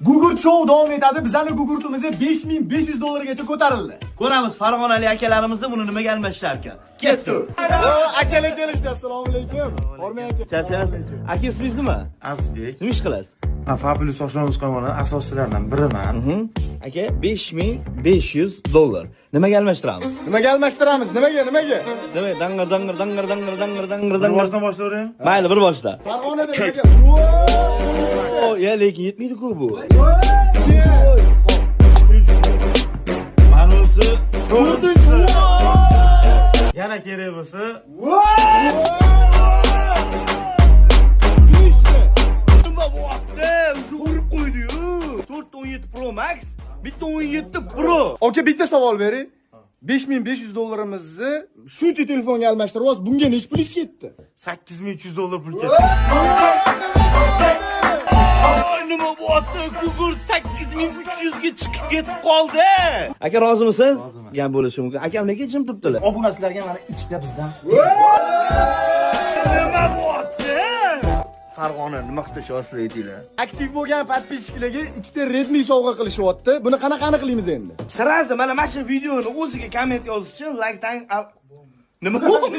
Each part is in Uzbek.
Gugurt show davom etadi. Bizani gugurtimiz 5500 dollargacha ko'tarildi. Ko'ramiz, farg'onalik akalarimizni buni nimaga almashishar ekan. Ketdi. O, akalar kelishdi. Assalomu alaykum. Hormang aka. Charchamaysiz. Aka, ismingiz nima? Azizbek. Nima ish qilasiz? Man Fabulous Oshnomiz komandasining asoschilaridan biriman. Aka, 5500 dollar. Nimaga almashtiramiz? Nimaga almashtiramiz? Nimaga, nimaga? Nima? Dang'ir dang'ir dang'ir dang'ir dang'ir dang'ir Bir dang'ir. boshdan boshlayvering. Mayli, bir boshda. Farg'onada nimaga? O, ya lekin yetmaydi-ku bu. Manusi to'rtinchisi. Yana kerak bo'lsa, Beshta. Nima bo'pti? O'sha urib qo'ydi-yu. 4 17 Pro Max, bitta 17 Pro. Aka, bitta savol bering. 5500 dollarimizni shuncha telefonga almashtiryapsiz. Bunga necha pulingiz ketdi? 8300 dollar pul ketdi. Ay, nima bo'pti? Gugurt 8300 ga chiqib ketib qoldi. Aka, rozimisiz? Gap bo'lishi mumkin. Akam nega jim turibdilar? Obunachilarga mana ikkita bizdan. Nima bo'pti? Farg'ona nima qilishasizlar, aytinglar? Aktiv bo'lgan подписчик larga ikkita Redmi sovg'a qilishyapti. Buni qanaqa aniqlaymiz endi? Сразу mana shu videoni o'ziga komment yozish uchun laykdan nima bo'ldi?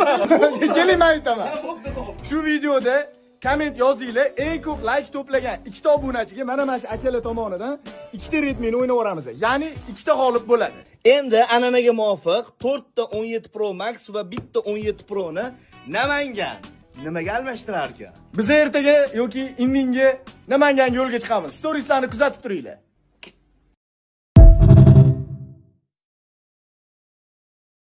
Keling, men aytaman. Shu videoda komment yozinglar, eng ko'p layk to'plagan ikkita obunachiga mana shu akalar tomonidan ikkita Redmi'ni o'ynab yuboramiz. Ya'ni ikkita g'olib bo'ladi. Endi an'anaga muvofiq 4 ta 17 Pro Max va bitta 17 Pro'ni Namangan nimaga almashtirar ekan? Biz ertaga yoki indinga Namanganga yo'lga chiqamiz. Storieslarni kuzatib turinglar.